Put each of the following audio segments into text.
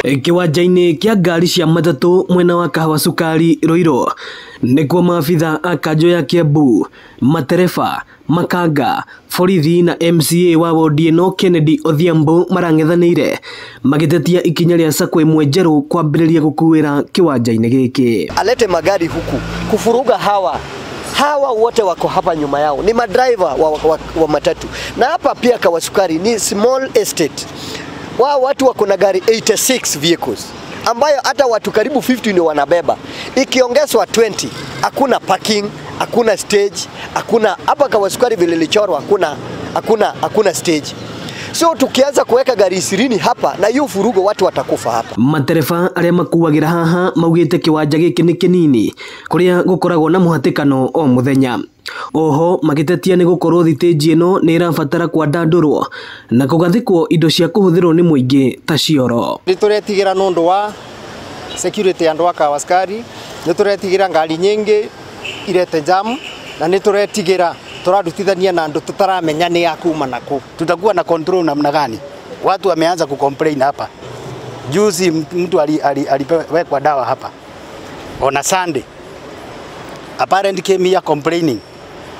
Kĩwanja-inĩ kĩa ngari cia matatũ mwena wa Kahawa Sukari Ruiru nĩkuo maabitha a kanjũ ya Kiambu, matereba, makanga, borithi na MCA wa wodi ĩno Kennedy Odhiambo marang'ethanĩire magĩtetia ikinya rĩa sacco ĩmwe njerũ kwambĩrĩria gũkuĩra kĩwanja-inĩ gĩkĩ. Alete magari huku kufuruga hawa wote wako hapa nyuma yao ni madriver wa matatu, na hapa pia Kahawa Sukari ni small estate. Wao watu wako na gari 86 vehicles ambayo hata watu karibu 50 ndio wanabeba. Ikiongezwa 20, hakuna parking, hakuna stage, hakuna hapa Kahawa Sukari vile ilichorwa, hakuna stage. So tukianza kuweka gari 20 hapa na hiyo furugo, watu watakufa hapa. Matereba arĩa makuagĩra haha maugĩte kĩwanja gĩkĩ nĩ kĩnini kũrĩa gũkoragwo na mũhatĩkano o mũthenya. Oho magĩtetia nĩ gũkorwo thitĩnji ĩno nĩ ĩrabatara kwandandũrwo na kũgathĩkwo indo cia kũhũthĩrwo nĩ mũingĩ ta cioro. Nĩ tũretigĩra nũndũ wa security andũ a Kahawa Sukari, nĩ tũretigĩra ngari nyingĩ irete jam, na nĩ tũretigĩra tũrarutithania na andũ tũtaramenya nĩ a kuma na kũ. Tutakuwa na control namna gani? Watu wameanza kucomplain hapa. Juzi mtu aliwekwa dawa hapa on a Sunday. A parent came here complaining.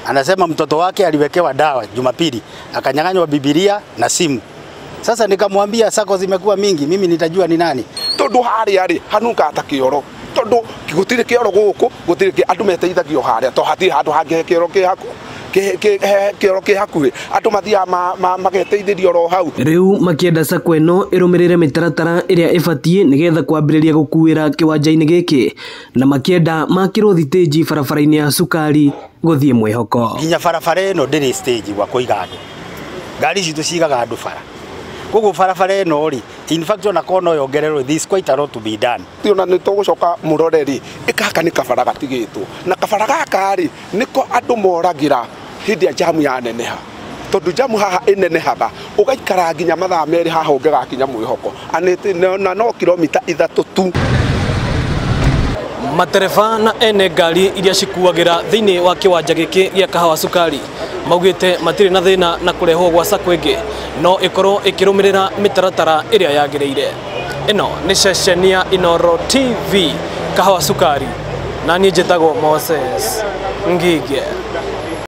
Anasema mtoto wake aliwekewa dawa Jumapili, akanyang'anywa Biblia na simu. Sasa nikamwambia sacco zimekuwa mingi, mimi nitajua ni nani? Tondu haria ri hanuka ta kioro, tondu gutiri kioro guku, gutiri andu meteithagio haria, to hatiri handu hangi kioro ki haku kioro ki hakuhi, andu mathiaga mageteithĩrio oro hau. Rĩu makĩenda sacco ĩno ĩrũmĩrĩre mĩtaratara ĩrĩa ĩbatiĩ nĩgetha kwambĩrĩria gũkuĩra kĩwanja-inĩ gĩkĩ, na makĩenda makĩrwo thitĩnji barabara-inĩ ya Sukari gũthiĩ Mwĩhoko. Nginya barabara ĩno ndĩrĩ stage gwa kũiga andũ, ngari citũ cigaga andũ bara, koguo barabara ĩno rĩ, in fact ona korwo no yongererwo, this is quite a lot to be done. Ona nĩ tũgũcoka mũrore rĩ, gaka nĩ kabara gatigĩtwo, na kabara gaka rĩ nĩko andũ moragĩra hĩndĩ ya jamu yaneneha, tondu jamu haha ĩnenehaga ũgaikara nginya mathaa merĩ haha ũngĩgakinya Mwĩhoko, na no kilomita 3 tu. Matereba na ene ngari iria cikuagĩra thĩinĩ wa kĩwanja gĩkĩ gĩa Kahawa Sukari maugĩte matirĩ na thĩna na kũrehwo gwa sacco ĩngĩ, no ĩkorwo ĩkĩrũmĩrĩra mĩtaratara ĩrĩa yagĩrĩire. Ĩno nĩ ceceni ya Inooro TV Kahawa Sukari, na niĩ njĩtagwo Moses Ngige.